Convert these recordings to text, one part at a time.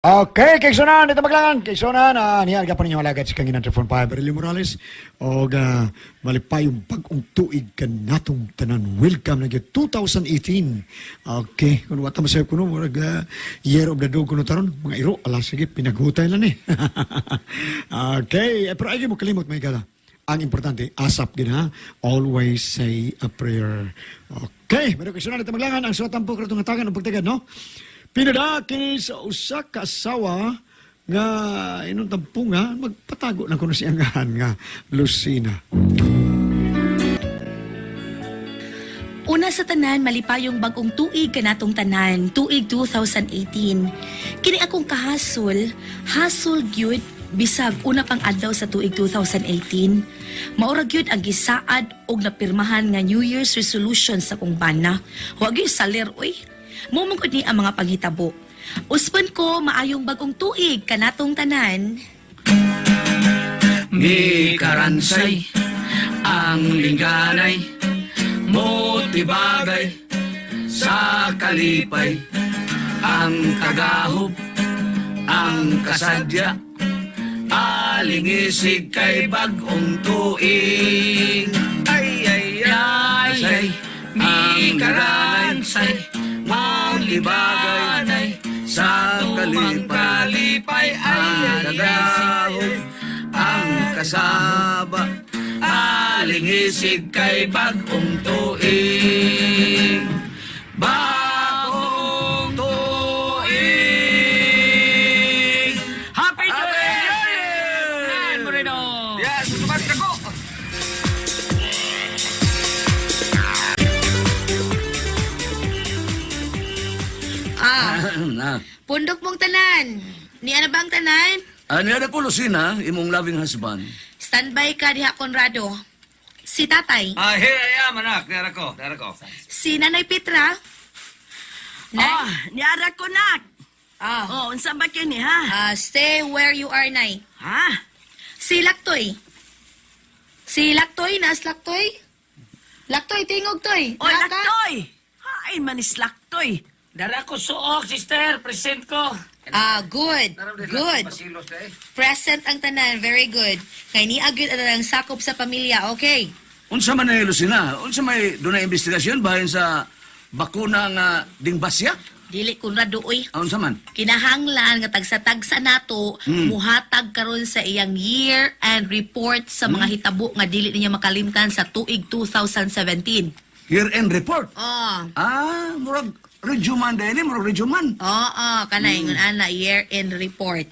Okay, kaigsuonan, dito maglangan. Kaigsuonan, niya, pa ninyo alagad si Kanginan Trifon 5, Aurelio Morales. O malipayong bagong tuig kanatong tanan. Welcome na gyud 2018. Okay, kung wata mo sa'yo kuno, murag year of the dog kuno taron, mga iro, ala sige, pinaghutay lang eh. Okay, eh, pero ay mo kalimot may gala. Ang importante, asap gid ha. Always say a prayer. Okay, pero kaigsuonan, dito maglangan, ang suwat ang pukro itong tagan, ang pagtagad, no? Pinada kini sa usa ka asawa nga inong tampunga magpatago na kuno siyang nga Lucina. Una sa tanan, malipayong bagong tuig kanatong tanan, tuig 2018. Kini akong kahasol, hasol gyud bisag una pang adlaw sa tuig 2018. Maura gyud ang gisaad og napirmahan nga New Year's resolution sa kong bana. Wa gyud salir oy. Mumungkod ni ang mga panghitabo. Uspan ko maayong bagong tuig kanatong tanan. Mikaransay ang lingganay, motibagay sa kalipay, ang kagahob, ang kasadya, alingisig kay bagong tuig. Ay, ay, ay, ay, mikaransay, motibagay sa kalipay, ang kagahob, ang kasaba, alingisig kay bagong tuig. Bagong tuig. Happy New Year! Moreno! Yes, susubat ka ko. Ah, pundok mong tanan. Ni ano bang tanan? Ano na ko, Lucina, imong loving husband. Standby ka diha, Conrado. Si tatay. Ah, here I am, anak. Dara ko, dara ko. Si Nanay Petra. Nay. Oh, niara ko nak. Ah. Oh, unsa ba kini ha? Ah, stay where you are, Nay. Ha? Si Laktoy. Si Laktoy, naas Laktoy? Laktoy, tingog toy. Oy, Naa ka? laktoy. Hay manis laktoy. Dara ko suok, sister. Present ko. Ah, good. Good. Present ang tanan. Very good. Kay ni agyud ang tanang sakop sa pamilya. Okay. Unsa man ni Lucina? Unsa may dunay investigasyon bahin sa bakuna nga dingbasya? Dili Conrado oy. Ah, unsa man? Kinahanglan nga tagsa-tagsa nato muhatag karon sa iyang year and report sa mga hitabo nga dili niya makalimtan sa tuig 2017. Year end report. Oh. Ah, murag review man dahil, murag review man. Oo, kana ingon ana year end report.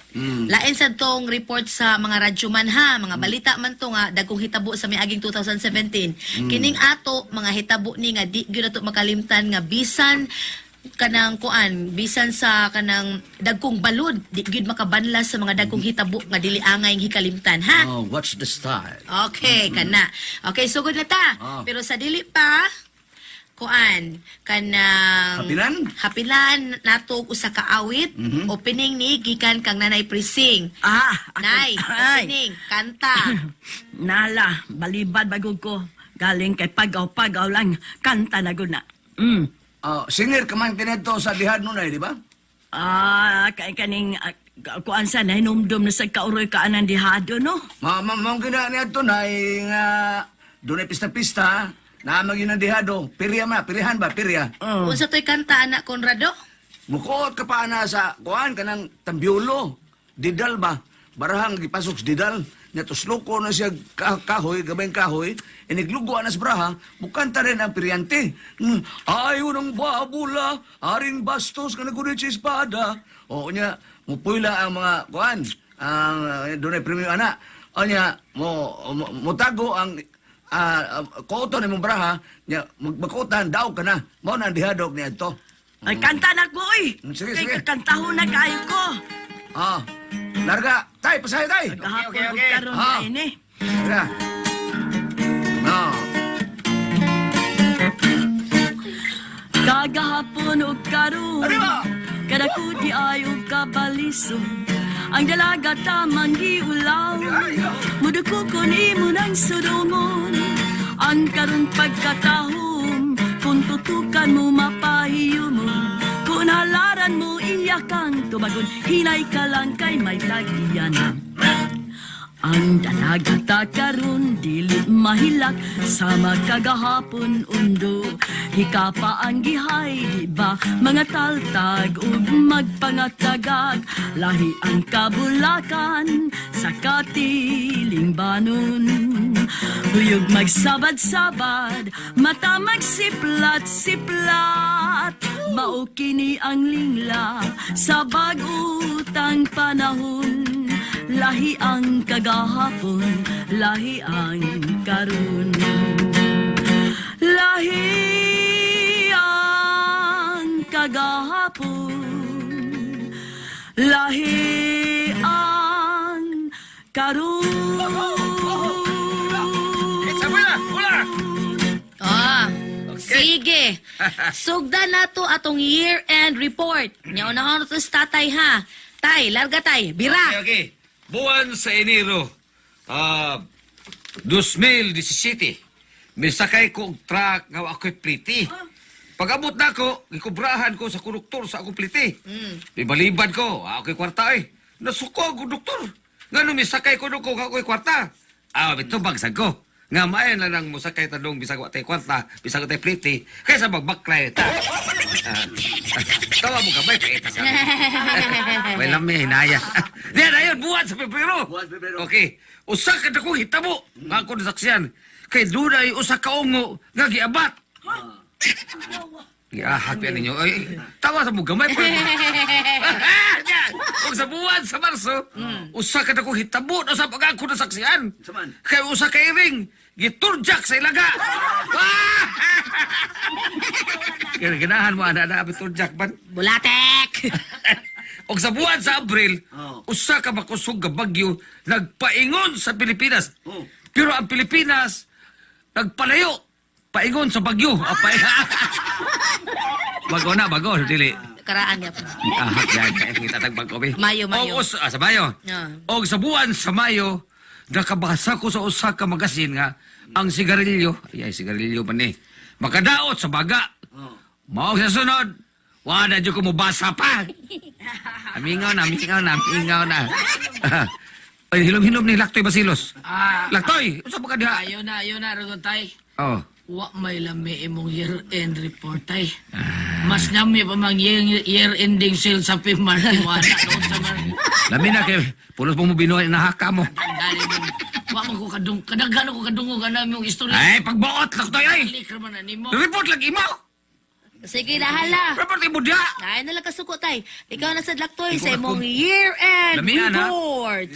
Lain sa tong report sa mga radyo man ha, mga balita man to nga dagkong hitabo sa miaging 2017. Kining ato mga hitabo ni nga di gyud nato makalimtan nga bisan kanang kuan, bisan sa kanang dagkong balud, di gyud makabanlas sa mga dagkong hitabo nga dili angay hikalimtan ha. Oh, watch the style. Okay, kana. Okay, sugod na ta. Ah. Pero sa dili pa, kuan, kanang Hapilan? Hapilan nato usa ka awit, opening ni gikan kang Nanay Prising. Ah, Nay, ay. opening, kanta. Nala, balibad bagog ko. Galing kay pagaw-pagaw lang kanta na gud na. Ah, singer ka man kinadto sa dihad nunay, di ba? Ah, kay kaning kuan sa nahinumdum na sa kauroy ka anang dihado no. Ma ma mao gina niadto nay nga dunay pista-pista, naa gyud ang dihado. Pirya ma, pirihan ba, pirya. Oh. Unsa to'y kanta anak Conrado? Mukuot ka pa na sa kuan kanang tambyulo. Didal ba? Barahang gipasok sa didal. Nya tusluko na siya kahoy, gabayng kahoy. Iniglugo na sa baraha, mukanta rin ang piryante. Ayaw ng babula, aring bastos ka nagunit sa espada. O nya, mupuyla ang mga kuan, ang dunay premium ana. O nya, mo mutago ang kuoto ni mong baraha, nya magkuotan, daw ka na. Mao na ang dihadok niya ito. Ay kanta na ko oy. Sige, Kay sige. kakantahon na kaayo ko. Ah, larga. Tay, pasahe tay. Gahapon okay, karon Ah. kay ni. Tara. No. Kagahapon og karon. Arriba! Kada ko di ay og kabaliso. Ang dalaga tamang giulaw. Muduko ko nimo ng sudungon. Ang karon pagkatahom, kung tutukan mo mapahiyo mo. Kung Kung halaran mo iya kang tubagon, hinay ka lang kay may tag-iya na. Ang dalaga ta karon dili mahilak sama kagahapon undo. Hikapa ang gihay di ba mga taltag ug magpangatagag, lahi ang kabulakan sa katiling banon. Huyog magsabad-sabad, mata magsiplat-siplat, mao kini ang lingla sa bag-utang panahon. Lahi ang kagahapon, lahi ang karon. Lahi ang kagahapon, lahi ang karon. Samuela, ula! Ah, sige. Sugdan na to atong year-end report. Nya una to sa tatay ha. Tay, larga tay, bira. Okay, okay. Buwan sa Enero, 2017, misakay ko og truck nga wa ako'y pliti. Pag-abot na ako, gikubrahan ko sa konduktor sa akong pliti. Ibalibad ko, ako'y kwarta eh. Nasuko ang konduktor. Nga nung misakay ko ko nga ako'y kwarta. Ah, ito bagsag ko. Nga maayon lang nang musakay tanong bisag wa tay kwarta, bisag wa tay pliti, kaysa magbaklay ta. Ah, tawa mo gamay pa ita sa May lami, hinaya. Diyan, ayun, buwan sa Pebrero. Buwan sa Pebrero. Okay. Usa ka na kong hitabo. Nga ako nasaksiyan. Kay dunay usa ka ungo nga giabat. Giahak yan ninyo. Ay, tawa sa mo gamay pa. Diyan. Ug sa buwan sa Marso, usa ka na kong hitabo na sa pag ako nasaksiyan. Unsa man? Kay usa ka iring, giturjak sa ilaga. Ah! Ganahan mo, ana, ana, turjak man. Bulatek! Og sa buwan sa Abril, Oh. usa ka makusog nga bagyo nagpaingon sa Pilipinas. Oh. Pero ang Pilipinas nagpalayo paingon sa bagyo. Ah, bago na, bago dili. Karaan niya po. Ah, yan, kaya kita tag bago be. Mayo, Mayo. Og, sa Mayo. Ah. Og sa buwan sa Mayo, nakabasa ko sa usa ka magasin nga ang sigarilyo, ay, ay sigarilyo man ni. Makadaot sa baga. Oh. Mao sa sunod, wala jud ko mobasa pa. Amingaw na, amingaw na, amingaw na. Ay, hilom-hilom ni Laktoy Basilos. Ah, Laktoy, unsa pa ka diha? ayaw na, Rogon tay. Oh. Wa may lami imong year-end report tay. Mas lami pa mang year-ending sale sa Pimarty mo anak noon sa mar. Lami na kay pulos mo mo binuhay na haka mo. Dali mo. Wa man ko kadung kadaghan ko kadungog ana imong istorya. Ay, pagbuot Laktoy ay. Dili ka man na nimo. Report lang imo. Sige, lahala. Report imo diha. Ay na lang kasuko tay. Ikaw na sa Laktoy sa Ikaw na imong year-end Lamian, ha? report.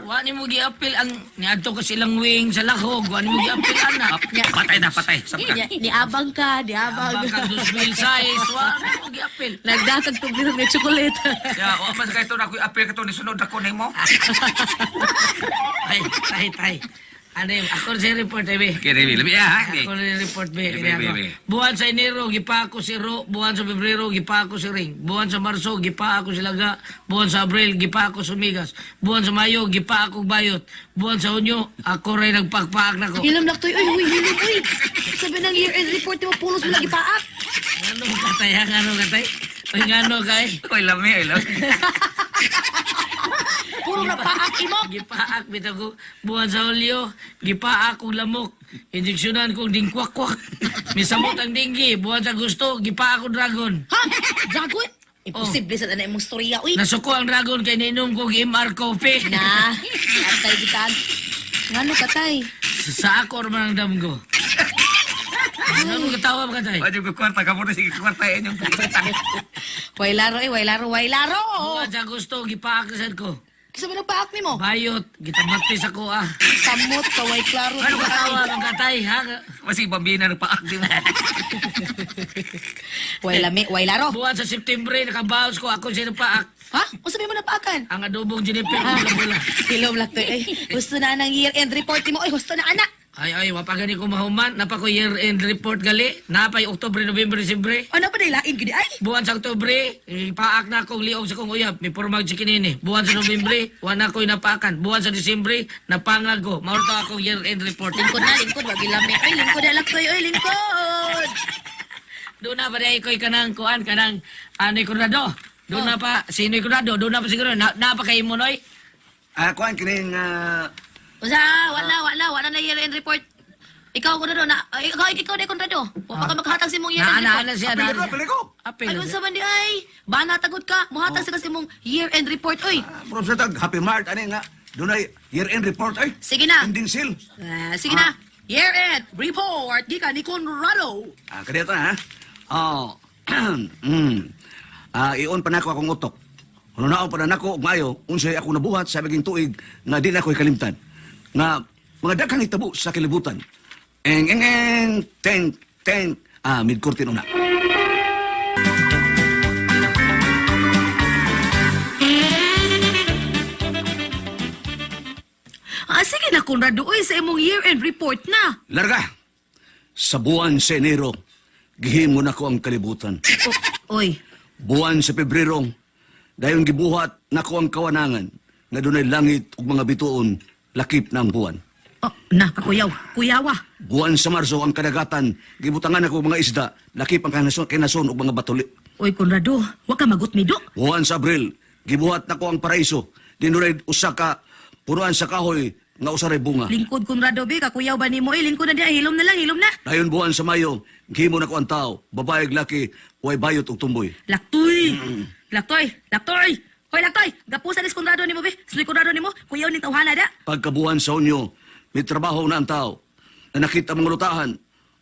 Wa nimo giapil ang niadto ka silang wing sa lahog. Wa nimo giapil ana. Patay na, patay. Sab ka. Niabang ka, niabang. Baka 2006 wa nimo giapil. Nagdatag tubig ng tsokolate. Ya, wa man kay to na ako'y apel kato ni sunod ako nimo. Ay, tay tay. Ano yun? Ako sa report, eh, be. Okay, Remy, lami ah, ha. Ako na report, be. Be, Kaya be, ako. be. Buwan sa Enero, gipa ako si Ro. Buwan sa Pebrero, gipa ako si Ring. Buwan sa Marso, gipa ako si Laga. Buwan sa Abril, gipa ako si Migas. Buwan sa Mayo, gipa ako Bayot. Buwan sa Hunyo, ako rin nagpakpaak na ko. Hilom Laktoy, uy, uy, hilom, uy. Sabi ng year-end report mo, pulos mo lagi paak. Ano katay, ha? Ano katay? Uy, ngano kay? Oy, lami, oy, lami. Puro na paak imo. Gipaak bitaw ko. Buwan sa Hulyo, gipaak kong lamok. Injeksyonan kong dingkwak-kwak. Misamot ang dinggi. Buwan sa Agosto, gipaak kong dragon. Ha? Dragon? Imposible sa tanay mong storya, uy. Nasuko ang dragon kay ninom kong MR coffee. Na, atay gitaan. Ngano ka tay? Sa ako man ang damgo. Ano mo katawa ba katay? Wajib ko kwarta, kamo na sige kwarta inyong pagkita. Way laro eh, way laro, way laro. Buwan sa Agosto, gipaak na sad ko. Kisa ba nagpaak nimo? Bayot, gitabatis ako ah. Samot ka, way klaro. Ano katawa bang katay ha? Masih bambina ng paak di mo. Way lami, way laro. Buwan sa September, nakabaos ko ako sa paak. Ha? Unsa ba mo napaakan? Ang adobong Jennifer, bula-bula. Hilom Laktoy, ay. Gusto na ng year-end report nimo. Ay, gusto na anak. Ay, ay, wapagani ko mahuman. Napa ko year-end report gali. Napay Oktobre, November, Disyembre. Ano pa dahil lain gid ay? Buwan sa Oktubre, ipaak na akong liog sa kong uyab. May pormag si kinini. Buwan sa Nobyembre, wala ko'y napaakan. Buwan sa Disyembre, napangag ko. Mauro to akong year-end report. Lingkod na, lingkod. Wag ilami. Ay, lingkod na Laktoy. Ay, lingkod. Doon na pa dahil ko'y kanang kuan, kanang ano'y Conrado. Doon na pa, sino'y Conrado, doon na pa siguro. Na, na pa kay mo, Noy. Ah, kuan kining ah, Usa, wala, wala, wala na year-end report. Ikaw, Conrado, na, ay, ikaw, ikaw na, Conrado. Wa pa ka makahatag sa imong year-end Na, report. na, na siya, apil na, ko, apil ko. Apil Ay, na unsa siya. man di ay? Bana tagod ka, muhatag sa kasi imong year-end report, oy. Ah, From sa tag, Happy Mart, ani nga, dunay year-end report, ay. Sige na. Ending seal. Ah, sige na. Year-end report gikan ni Conrado. Ah, kadito na, ha? Oh. Ah, ion pa nako akong utok. Hunaon pa na nako og maayo unsay ako nabuhat sa maging tuig nga di na ako ikalimtan. Nga mga daghang hitabo sa kalibutan. Eng eng eng teng teng ah mid curtain una. Ah, sige na, Conrado, oy, sa imong year-end report na. Larga. Sa buwan sa Enero, gihimo nako ang kalibutan. O, oy, Buwan sa Pebrero, dayon gibuhat nako ang kawanangan nga dunay langit ug mga bituon lakip na ang buwan. oh, na, kakuyaw, kuyawa. Buwan sa Marso ang kadagatan, gibutangan ako mga isda, lakip ang kinason, kinason ug mga batuli. Oy, Conrado, wa ka magutmido. Buwan sa Abril, gibuhat nako ang paraiso, dinunay usa ka punuan sa kahoy nga usa ray bunga. Lingkod, Conrado, be, kakuyaw ba nimo? Eh, lingkod na diya, hilom na lang, hilom na. Dayon buwan sa Mayo, gihimo nako ang tao, babae ug laki, way bayot ug tumboy. Laktoy! Laktoy! Laktoy! Hoy, Laktoy! Gapusan is Conrado nimo, be. Suloy Conrado nimo, kuyaw ning tawhana da. Pagkabuwan sa Hunyo, may trabaho na ang tao. Na nakita mga lutahan,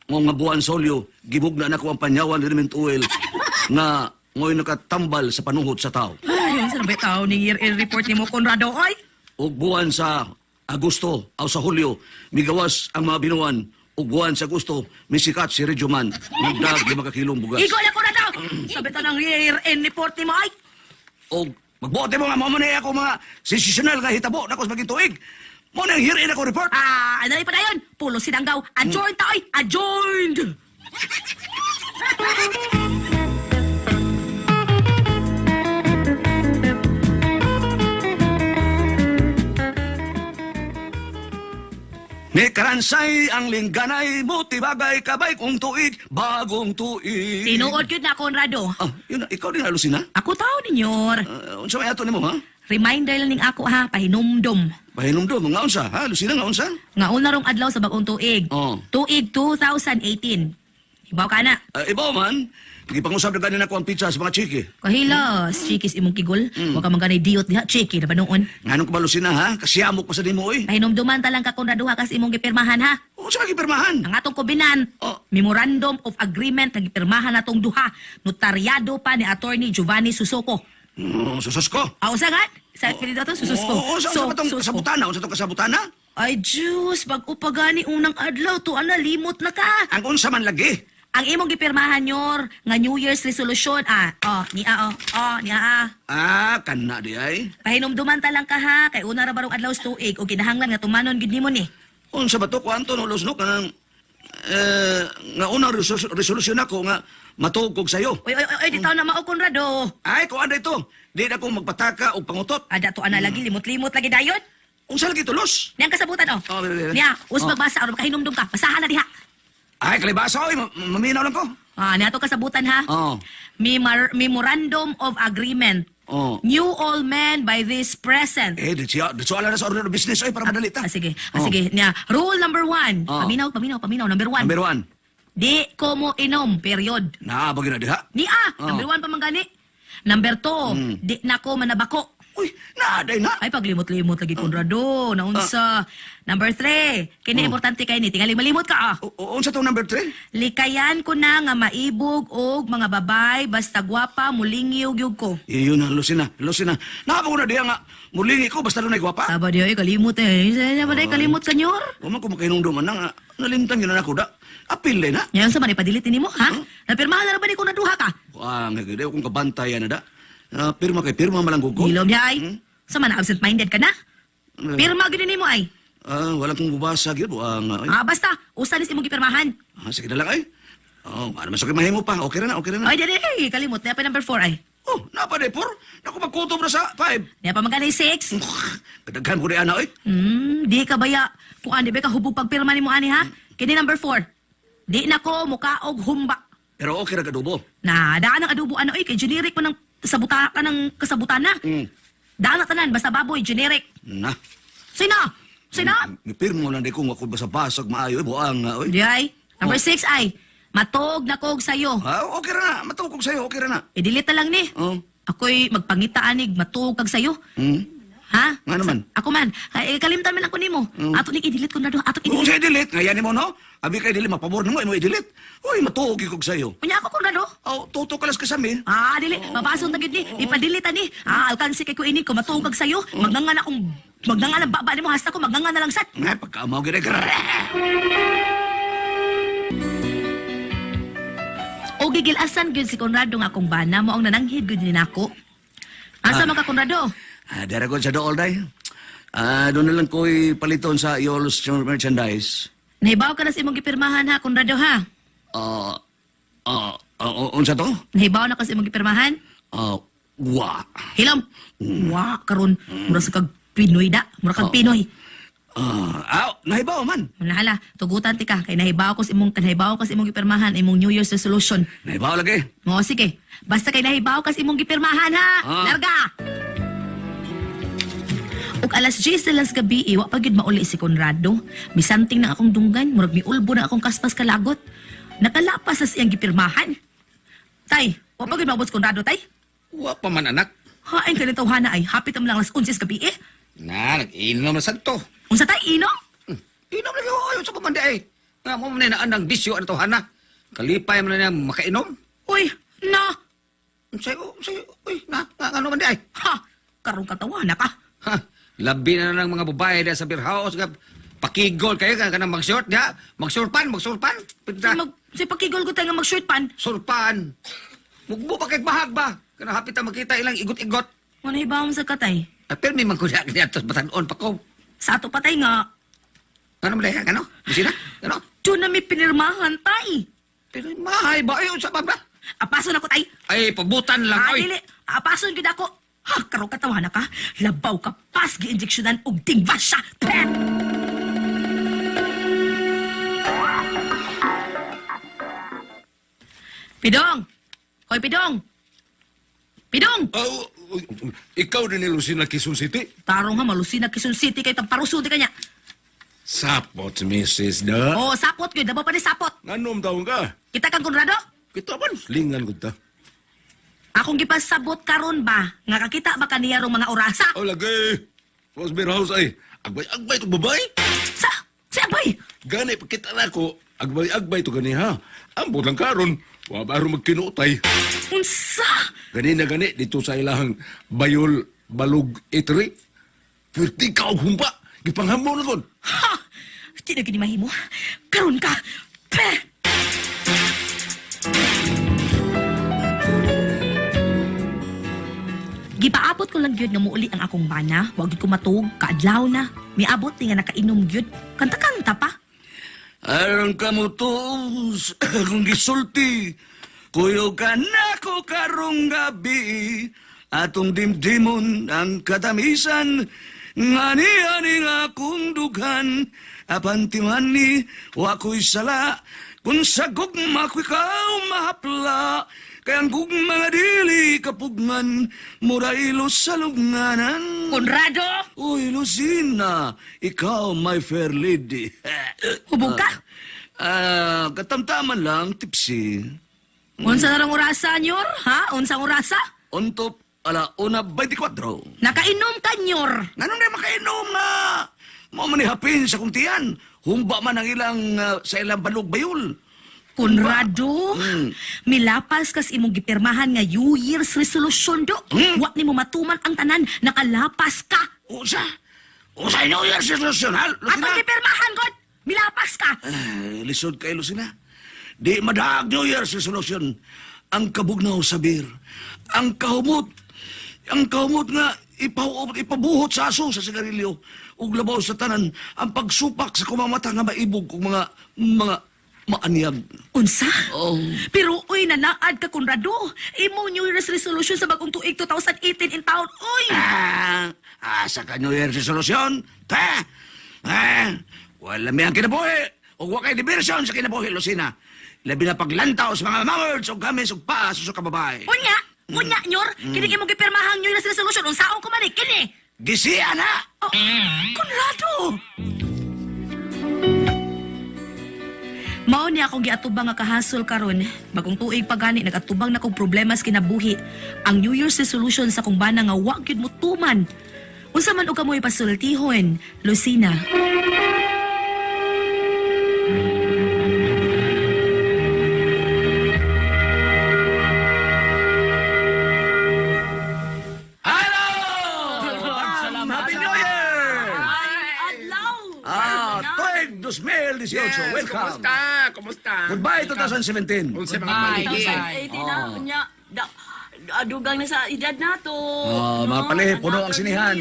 ngo nga buwan sa Hulyo, gibugna nako ang panyawan ni oil nga ngoy nakatambal sa panuhot sa tao. Ay, saan ba tao ning year-end report nimo, Conrado, oy? Ug buwan sa Agosto o sa Hulyo, migawas ang mga binuan. Ug buwan sa Agosto, misikat si Regio Man, nagdag 5 ka kilong bugas. Igo na, Conrado! Sabi to ng year-end report nimo, ay! Ug magbuot mo nga mao man ako mga sensational nga hitabo nako sa maging tuig. Mo nang hear ako report. Ah, ano pa dayon? Pulo sinanggaw. Adjourned ta, oy! Adjourned! Ni karansay ang lingganay mo tibagay kabay kong tuig, bagong tuig. Tinuod yun na, Conrado. Ah, yun na, ikaw din Lucina. Ako tao ninyo. Unsa may ato nimo ha? Reminder lang ning ako ha, pahinumdum. Pahinumdum nga unsa ha? Lucina nga unsa? Nga una rong adlaw sa bagong tuig. Oh. Tuig 2018. Hibaw ka na. Ah, ibaw man, gipangusap na ganin ako ang pizza sa mga chiki. Kahilas, chikis imong kigol. Wa ka man ganay diot diha, chiki na ba noon? Nganong ka ba Lucina ha? Kasiyamok pa sa nimo oy. Pahinumduman ta lang ka Conrado ha kasi imong gipirmahan ha. Unsa ka gipirmahan? Ang atong kobinan, Oh. Memorandum of Agreement nga gipirmahan natong duha, notaryado pa ni Attorney Giovanni Susoco. Oh, susos ko. Ah, usa nga? Sa oh, ato Sususko. Oo, unsa unsa ba tong kasabutana? Unsa tong kasabutana? Ay, Diyos, bag-o pa gani unang adlaw to, ana, limot na ka. Ang unsa man lagi. Ang imong gipirmahan nyor nga New Year's resolution, ah, oh, ni ah, oh, oh, ni ah, ah. Ah, kana di ay. Pahinumduman ta lang ka ha, kay una ra barong adlaw sa tuig o kinahanglan nga tumanon gid nimo ni. Unsa ba to kuanto no los no kanang eh nga unang resolusyon ako nga matuog kog sayo. Oy, oy, oy, oy, di taw na mao Conrado. Ay, kuan dito. Di na ko magpataka og pangutot. Ada to ana lagi limot-limot lagi dayon. Unsa lagi to los? Niyang kasabutan oh. Oh, bebe, bebe. Niya, us Oh. magbasa aron makahinumdum ka. Basahan na diha. Ay, kalibasa oy, maminaw lang ko. Ah, niya to kasabutan ha. Oh. Memorandum of Agreement. Oh. New all men by this present. Eh, di siya, di siya ala na sa order of business oy para madali ta. Ah, sige. Ah, Oh. sige. Niya, rule number 1. Oh. Paminaw, paminaw, paminaw. Number 1. Number 1. Di ko mo inom, period. Naa ba gina diha? Niya, Oh. number 1 pa man gani. Number 2, di na ko manabako. Uy, naa day na. Ay, paglimot-limot lagi, Conrado. Naunsa. Number 3, kini importante kay ni. Tingali malimot ka, ah. Unsa tong number 3? Likayan ko na nga maibog og mga babay basta gwapa mulingyo gyud ko. Iyon na, Lucina, Lucina. Naa ba ko na diha nga mulingi ko basta dunay gwapa? Aba di ay kalimot eh. Sa ba kalimot senyor? Wa man ko makahinumdum man nga nalimtan yun na ako da. Apil na. Ngayon sa man ipadilite nimo ha? Napirmahan na ra ba ni ko na duha ka? Wah, nga gid akong kabantayan na da. Ah, pirma kay pirma malang ko. Hilom niya ay. Sa man absent minded ka na? Pirma gyud nimo ay. Ah, wala kong bubasa gyud wa nga. Ay. Ah, basta usa nis imong gipirmahan. Ah, sige na lang ay. Oh, ano man sa mahimo pa. Okay ra na, okay ra na. Ay dili kalimot na pa number 4 ay. Oh, napa day four. Naku magkutob na sa 5. Niya pa magani 6. Kadaghan ko di ana oy. Di ka baya. Kung ani ba ka hubog pagpirma nimo ani ha? Kini number 4. Di na ko mukaog humba. Pero okay ra adobo. Na, daan ang adobo ano eh, kay generic mo ng sabuta ka ng kasabutan na. Daan na tanan, basta baboy, generic. Na. Sino? Sino? Nipirmo lang di ko nga ako basa-basag maayo eh, buang nga oy. Di ay. Number 6 ay, matuog na kog sayo. Ah, okay ra na. Matuog kog sayo, okay ra na. I-delete na lang ni. Oh. Ako'y magpangita anig, matuog kag sayo. Ha? Nga naman. Ako man. Ay, kalimtan man ako nimo. Ato ning i-delete ko na do. Ato Kung i-delete. sa i-delete, ngayon nimo no? Abi kay dili mapabor nimo imo i-delete. Uy, matuog kog sayo. Unya ako Conrado. Oh, tuto kalas ka sa amin. Ah, dili. Mapason ta gyud ni. Ipa-delete ani. Ah, alkansi kay ko ini ko matuog kag sayo. Magnangan akong magnangan ang baba nimo hasta ko magnangan na lang sad. Nga, pagkamaw gid. O gigilasan gyud si Conrado nga akong bana mo ang nananghid gyud ni nako. Asa man ka Conrado? Ah, dara ko sa dool day. Ah, doon na lang ko'y paliton sa Yolos merchandise. Nahibaw ka na sa imong gipirmahan ha, Conrado ha. Ah, ah, ah, unsa to? Nahibaw na ka sa imong gipirmahan? Ah, wa. Hilom. Wa karon mura sa kag Pinoy da, mura kag Pinoy. Ah, ah, nahibaw man. Nahala, tugutan ti ka kay nahibaw ko sa imong nahibaw ka sa imong gipirmahan imong New Year's resolution. Nahibaw lagi. O sige, basta kay nahibaw ka sa imong gipirmahan ha. Ah. Larga. Ug alas 10 na lang sa gabi, iwa pa gyud mauli si Conrado. Misanting na akong dunggan, murag miulbo na akong kaspas kalagot. Nakalapas sa siyang gipirmahan. Tay, wa pa gyud maabot si Conrado, tay. Wa pa man anak. Hain ka nito hana ay, hapit ang lang alas 11 sa gabi eh. Na, nag-inom na sad to. Unsa tay, inom? Inom lagi ko ayon sa pamanda eh. Nga mo man na ang bisyo ano to hana. Kalipay man na niya makainom. Uy, na! Unsay unsay uy na nga ano man di ay. Ha! Karong katawa na ka. Ha, labi na lang mga babae diya sa beer house nga pakigol kayo ka kanang mag-short diya, magsurpan, magsurpan. Pinta. Mag, si pakigol ko tayo nga mag-short pan. Surpan. Mugbo pa kay bahag ba? Kanang hapit ta makita ilang igot-igot. Ano hibaw mo sa katay? Ah, pero may mangkuya niya tos batanon pa ko. Sa ato patay nga, Ano man diha ano? Bisina? Ano? doon na may pinirmahan tay. Pero mahay ba ayon sa ba? Apason ako tay. Ay pabutan lang Ah, oy. dili. Apason gid ako. Ha, karong katawa na ka. Labaw ka pas gi-injeksyonan og tingvasya. Peh! Pidong! Hoy, Pidong! Pidong! Oh, ikaw din ni Lucina Quezon City? Tarong ha, malusina Quezon City kay tamparusun di kanya. Sapot, Mrs. Da. Oh, sapot gyud, dabaw pa ni sapot. Nganom taon ka? Kita kang Conrado? Kita man, lingan ko ta. Akong gipasabot karon ba nga kakita ba kaniya rong mga orasa? Oh, lagi. Was beer house ay. Agbay-agbay to babae. Sa sa abay. Gani, pagkita na ako. Agbay-agbay to gani ha. Ambot lang karon. Wa ba ro magkinuotay. Unsa? Gani na gani dito sa ilahang Bayol Balog Eatery. Pwerte ka og humba. Gipanghamon na kon. Ha! Di na gini mahimo. Karon ka. Peh! Gipaabot ko lang gyud nga muuli ang akong bana. Wa gyud ko matuog, kaadlaw na. Miabot ni nga nakainom gyud. Kanta-kanta pa. Aron ka mo tos, kung gisulti, kuyog ka na ko karong gabi, atong dimdimon ang katamisan, ngani ani nga akong dughan, apan timani, wa ko'y sala, kung sa gugma ko ikaw mahapla, kaya ang gugma nga dili kapugman, mura ilo sa lugnanan. Conrado! Uy, Lucina, ikaw my fair lady. Hubog ka? Ah, katamtaman lang, tipsy. Unsa na rong orasa, nyor? Ha? Unsang orasa? On top, ala una 24. Nakainom ka, nyor. Nganong na makainom nga? Mo man ni hapin sa kuntian. Humba man ang ilang sa ilang balog bayol. Conrado, milapas kas imong gipirmahan nga New Year's resolution do. Wa nimo matuman ang tanan, nakalapas ka. Usa. Usa New Year's resolution, ha? Lucina? Atong gipirmahan god, milapas ka. Eh, lisod kay Lucina. Di madaag New Year's resolution. Ang kabugnaw sa beer. Ang kahumot. Ang kahumot nga ipabuhot sa aso sa sigarilyo. Ug labaw sa tanan ang pagsupak sa kumamata nga maibog ug mga mga maanyag. Unsa? Oh. Pero uy, nanaad ka Conrado. Imo New Year's resolution sa bagong tuig 2018 in town. Uy! Ah, asa ka New Year's resolution? Ta? Ah, wala may ang kinabuhi. Ug wa kay diversion sa kinabuhi, Lucina. Labi na paglantaw sa mga mawords ug gamis ug paa sa ka babae. Unya, unya nyor, kini imong gipirmahang New Year's resolution unsaon ko man ni kini. Gisia na! Oh, Conrado! Mao ni akong giatubang nga kahasol karon. Bagong tuig pa gani nagatubang na kog problema sa kinabuhi. Ang New Year's resolution sa kong bana nga wa gyud motuman. Unsa man og kamoy pasultihon, Lucina. Hello! Happy New Year! Ay, adlaw! Ah, tuig 2018. Welcome. Kumusta? Kumusta? Goodbye 2017. Unsa mga Goodbye. paligi? 2018 na, unya. Da, adugang na sa edad nato. Oh, mga palihi, puno ang sinihan.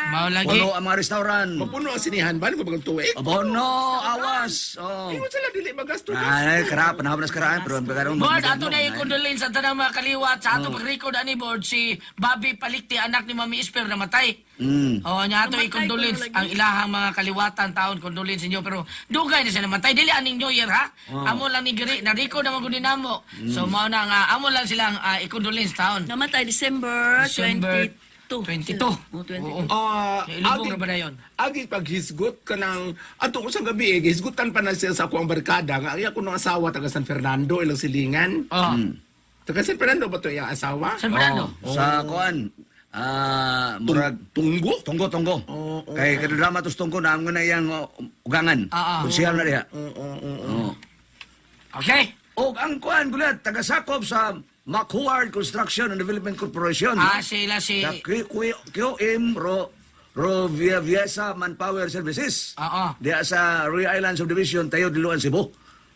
Mao lagi. Puno ang mga restaurant. Mapuno ang sinihan ba? Ano bagang tuig? Abono, awas. Oh. Ingon sila dili magasto. Ay, kara, panahon na sa karaan, pero ang pagkaroon. Board, ato na i-condolence sa tanang mga kaliwat sa ato pag-record ani board si Bobby Palikti, anak ni Mami Isper namatay. Oh, nya ato Namatay i-condolence ko lagi. ang ilahang mga kaliwatan taon condolence inyo pero dugay na siya namatay dili aning New Year ha. Amo lang ni giri na record na magud namo. So mao na nga amo lang silang i-condolence taon. Namatay December, December 22. 22. Oh, 22. Oo. Ah, Ilubong na ba na yun? Agi paghisgot ka ng ato ko sa gabi eh, hisgutan pa na siya sa akong barkada nga iya ko nung asawa taga San Fernando ilang silingan. Oh. Taga San Fernando ba to iyang asawa? San Fernando. Oh, sa kuan. Ah, murag Tunggo? tunggo tunggo. Oo, oo. Kay kadrama tos tunggo na na iyang oh, ugangan. Ah, ah. Konsehal na diha. Oo. Oh. Okay. Og ang kuan gulat taga-sakop sa McHuard Construction and Development Corporation. Ah, sila si Sa QM Ro Roviesa Manpower Services. Oo. Diha sa Roy Island Subdivision, tayo Diluan, Cebu.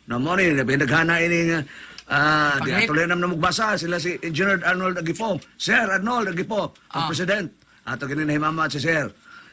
Na mo ni naghana ining di Paglit. atuloy na namugbasa sila si Engineer Arnold Agipo. Sir Arnold Agipo, ang Ah. president. Ato kini nahimama si Sir.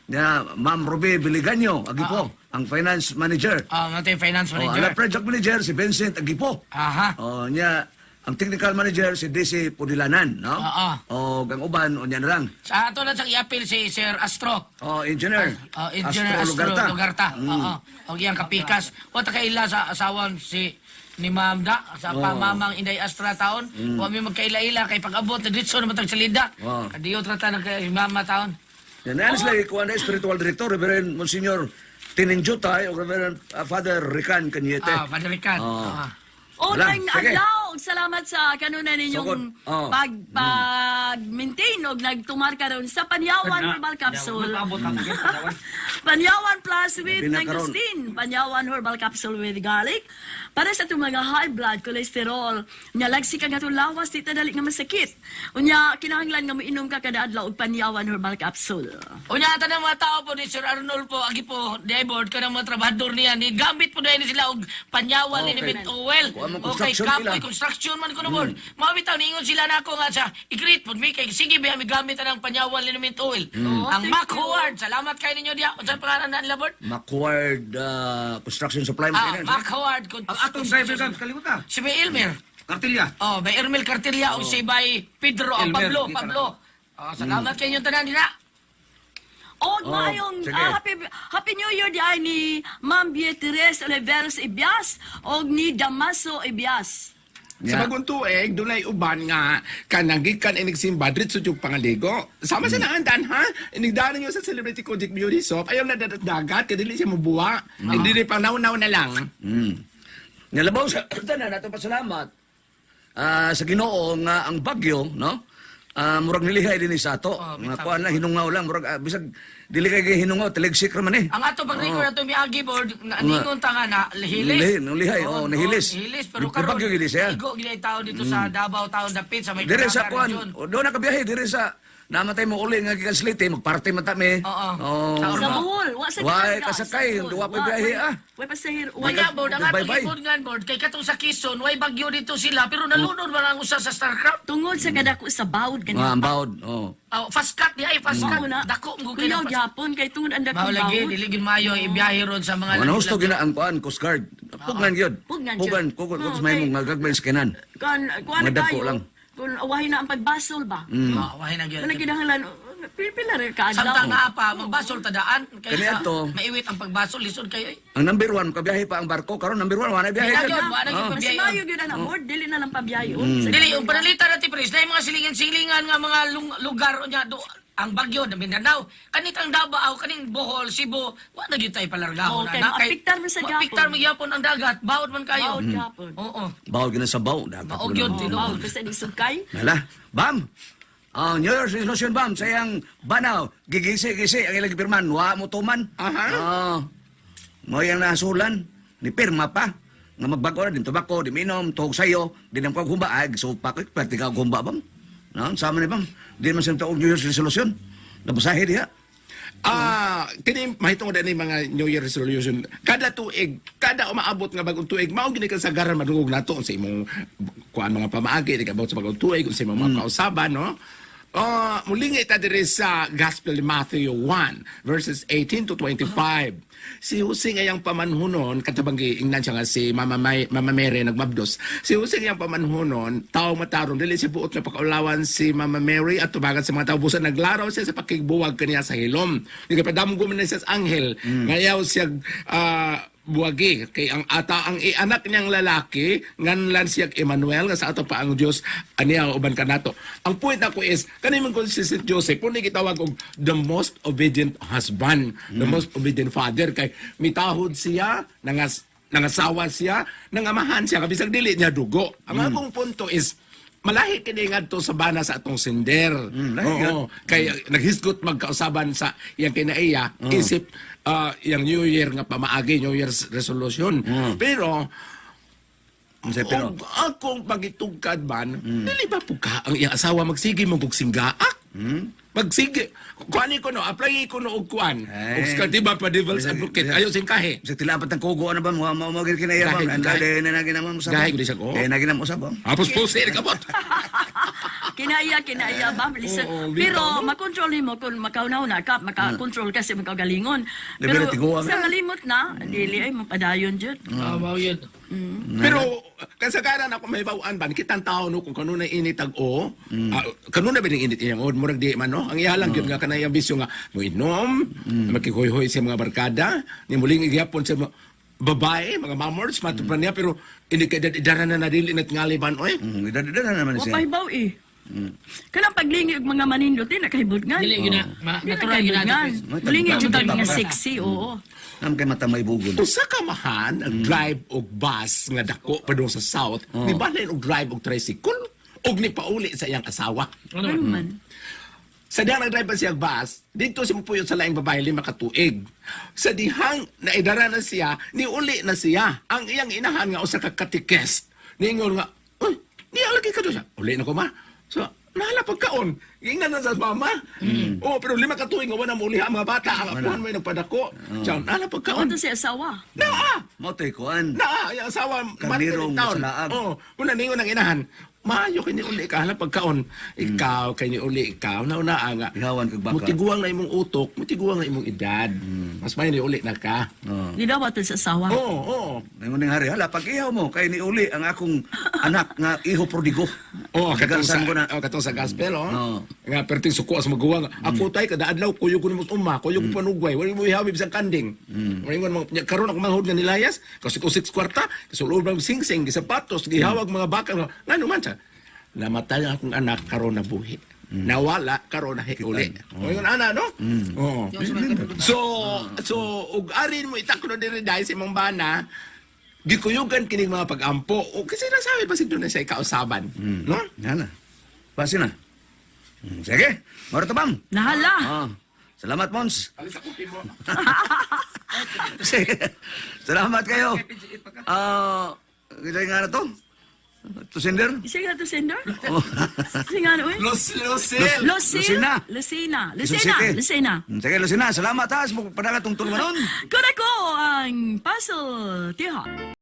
Niya, Ma'am Ruby Biliganyo Agipo, ang finance manager. Ah, uh, finance Oh, manager. ang project manager si Vincent Agipo. Aha. Oh, niya ang technical manager si DC Pudilanan, no? Oo. Oh, gang uban unya na lang. Sa ato lang siyang i-appeal si Sir Astro. Oh, engineer. Oh, Engineer Astro Lugarta. Lugarta. Mm. Oo. Og iyang kapikas. Wa ta kaila sa asawan si ni Ma'am Da, sa Oo. pamamang Inday Astra taon. Wa mi magkaila-ila kay pag-abot na ditso na matag salida. Oo. Kadiyo trata ng kay mama taon. Yan na sila ikuha na spiritual director, Reverend Monsignor Tininjutay o Reverend Father Rican Cañete. Ah, Father Rican. Oo. Ah. O, Wala. nang Sige. adlaw, ug salamat sa kanunan ninyong Sugod. Oh. pag pag-maintain og nagtumar karon sa Panyawan Herbal Capsule. Panyawan Plus with Labi na karon. mangosteen, Panyawan Herbal Capsule with garlic. Para sa itong mga high blood cholesterol, nya lagsi ka nga itong lawas, di ta dali nga masakit. Unya, kinahanglan nga moinom ka kada adlaw og Panyawan Herbal Capsule. Unya ata ng mga tao po ni Sir Arnold po, agi po, di board ka ng mga trabahador niya, ni gamit po dahil sila og panyawan Okay. ni Mit Owel. Kuha mo Okay, construction kapoy, nila. construction man ko na board. Mga bitaw, niingon sila na ako nga sa i-greet po mi kay sige ba mi gamit na ng panyawan ni Mit Owel. Ang Thank Mac you. Howard, salamat kayo ninyo diya. Unsa pangalan na nila board? McHuard Construction Supply. Ah, Maintenance. Mac Howard. Ang atong driver gams kalimutan. Si Bay Elmer. Kartilya. Oh, Bay Ermel Cartilla o si Bay Pedro, oh, Elmer, Pablo, kita na. Pablo. Oh, salamat kayo inyong tanan dina. Og Oh, maayong sige. happy Happy New Year di ay ni Ma'am Beatriz Oliveros Ibias og ni Damaso Ibias. Sa bagong tuig, dunay uban nga kanang gikan inig simba diretso jud pangaligo. Sama sa naandan ha. Inigdaan niyo sa Celebrity Kojic Beauty Soap. Ayaw na dagat kay dili siya mabuwa. Hindi rin pang naw-naw na lang. Nalabaw sa tanan ato pasalamat sa Ginoo nga ang bagyo, no? Ah, murag nilihay din sa ato. Oh, Nga kuan lang hinungaw lang murag bisag dili kay hinungaw taligsik ra man eh. Ang ato pag-record ato miagi board, na ningon ta nga na hilis. Lihay, oh, nahilis. Hilis pero Yung karon bagyo gid siya. Igo gid ay tao dito sa Davao taon dapit sa may Dire sa Caraga kuan, region. o, doon na kabiyahe dire sa namatay mo uli nga gikan Slite, magparte man ta mi. Oo. Oh. Sa Sa Bohol, wa sa Way Caraga, kasakay, sa Bohol. duwa pa Wa- biyahe way- ah. Way pasahero, way Kaya board, ang ato Bye-bye. gibod nga board, kay katong sa Quezon, way bagyo dito sila, pero nalunod man ang usa sa Starcraft. tungod sa kadako sa bawd Mga kaniya. ang bawod. Oh. Oh, fast cut di ay, fast cut. Mao na. Dako mo Kuyaw kay gyapon kay tungod ang dakong Mao lagi bawd. dili gid maayo ibiyahe ron sa mga Ano husto gina ang kuan Coast Guard. Pugnan gyud. Pugnan gyud. Pugnan kukod Oo, may kay- mong gagmay sa kinan. Kan kuan Mga dako kayo. lang. Kung awahin na ang pagbasol ba. Oh, wahay na gyud. Kana kinahanglan Pila ra ka adlaw. Samtang naa pa, magbasol tadaan. Kaya Kani sa ato. maiwit ang pagbasol, lisod kayo eh. Ang number 1 kabiyahe pa ang barko karon number 1 wala biyahe. Wala gyud, wala gyud Oh. Mas pabiyahe. maayo gyud ana board dili na lang pabiyahe. Dili, yung panalita na ti Pres, na yung mga silingan-silingan nga mga lugar niya do ang Bagyo, na Mindanao, kanitang Davao, kaning Bohol, Cebu, wa na gyud tayo palargahon. Oo, kay anak. maapektar man sa gyapon. Maapektar man gyapon ang dagat, baod man kayo. Baod gyapon. Oo. Bawal gyud na sa baw dagat. Baog yun, Oh, tinuod. basta ni sugkay. Hala, bam. Ang New Year's resolution bam sa iyang banaw, gigisi-gisi ang ilang gipirman, wa mo tuman. Aha. Oo. Mo yang nasulan, ni pirma pa. Nga magbago na din tobacco, di minom, tuhog sayo, di nang humba, ay supa ko, pwede ka humba bam. No, sama ni bam. Di man siya og New Year's resolution. Nabasahe diha. Kini mahitungod ani mga New Year resolution. Kada tuig, kada umaabot nga bagong tuig, mao gini kasagaran madungog nato sa imong kuan mga pamaagi di about sa bagong tuig, sa imong mga kausaban, no? Mulingi ta diri sa Gospel ni Matthew 1 verses 18 to 25. Si Jose ngayang pamanhunon, katabang giingnan siya nga si Mama, May, Mama Mary nagmabdos. Si Jose ngayang pamanhunon, tao matarong, dili siya buot nga pakaulawan si Mama Mary at tubagan sa mga tao busa naglaraw siya sa pakigbuwag kaniya sa hilom. Nagpadamgo man na siya sa anghel. Ngayaw siya buwagi kay ang ata ang anak niyang lalaki nganlan siya Emmanuel nga sa ato pa ang Dios aniya uban kanato. Ang point ako is kani man kun si St. Joseph puni gitawag og the most obedient husband, the most obedient father kay mitahod siya, nangasawa siya, nangamahan siya kabisag dili niya dugo. Ang akong punto is malahi kini ngadto sa bana sa atong sender. Lahi Oo, kay naghisgot magkausaban sa iyang kinaiya isip iyang New Year nga pamaagi, New Year's resolution. Pero Unsay pero og akong pagitugkad man, dili ba po ka ang iyang asawa magsige mo kog singgaak? Magsige. Kuan ko no, apply ko no og kuan. Eh. Og sa di ba pa devil's advocate ayo singkahe. Sa tilapat ang kugo ano ba mo mo mo kinaya Gahi, bam. Ang gahi. dahil na ginamo mo sa. Gahi, gud siya ko. Eh na ginamo sa bam. Apos po sir kabot. Kinaya, kinaya ba? Listen. Oo, Pero bitaw, no? makontrol nimo kung makauna-una ka, makakontrol ka sa imong kaugalingon. Pero Pero tiguang sa na. malimot na, dili ay mapadayon jud. Mao yun. Pero kasagaran ako may bawaan ban kitang tao no kung kanunay init ag o, kanunay ba ning init iyang o murag di man no. Ang iya lang gyud nga kanay ang bisyo nga moinom, makikhoy-hoy sa mga barkada, ni muling igihapon sa mga babae, mga mamors, matupan niya pero hindi kay idara na nadili na tingali ban oy. Idadada na naman Wa siya. pahibaw eh. Kanang paglingi og mga manindot di nakahibot nga. Dili gyud na, Di natural nakahibot gyud na. nga. Pres. Mulingi jud ang mga Tama. sexy, oo. Nam kay mata may bugon. Usa ka mahan ang drive og bus nga dako pa doon sa south, ni balhin og drive og tricycle og ni pauli sa iyang asawa. Ano Ano man? Sa dihang nag-drive pa siya bus, dito siya mupuyot sa laing babae 5 ka tuig. Sa dihang naidara na siya, niuli na siya. Ang iyang inahan nga usa ka katikest. Niingon nga, uy, niya lagi ka doon siya. Uli na ko ma. So, nahala pagkaon. Ingnan na sa mama. Oh, pero 5 ka tuig nga wala mo uli ang mga bata. Ang apuhan mo yung nagpadako. Siya, nahala pagkaon. Kaon si asawa. Naa! Mo to'y kuan. Naa, yung asawa, Karnirong Martin taon. masalaag. Oo, una ningon ang inahan. Maayo kay ni uli ka hala pagkaon. Ikaw kay ni uli ikaw nauna nga. Ihawan kag baka. Mutiguang na imong utok, mutiguang na imong edad. Mas maayo ni uli na ka. Oh. Di daw ato sa asawa. Oo, oo. Ningon ning hari, hala pag ihaw mo kay niuli ang akong anak nga iho prodigo. Oh, katong sa Gigansan ko na. oh, katong sa gospel oh. Oo. Nga perting suko sa maguwang. Ako tay kada adlaw kuyog ko nimo sa uma, kuyog ko panugway, wala mo ihawi bisang kanding. Moingon mga nya, karon ako manghud nga nilayas, kasi ko 6 kwarta, kasulod bang singsing, gisapatos, gihawag mga baka ngano man siya. Namatay ang akong anak karon na buhi. Nawala karon na uli. Moingon ana no? Oo. So so ug arin mo itaklo diri dahil sa imong bana, gikuyugan kining mga pag-ampo o kasi nasabi pa siguro na siya kausaban, no? Hala. Basi na. Sige. Maro to bam. Nahala. Oh. Salamat Mons. Alis ako mo. Sige. Salamat kayo. Kita nga na to. To sender. Isa nga to sender? Oh. Isa nga na, uy. Los Lucil. Lucille? Lucina. Lucina. Quezon Lucina. City. Lucina. Sige, Lucina. Salamat ha. Sa pagpadagat tong tulungan nun. Kuna ko ang puzzle. Tiha.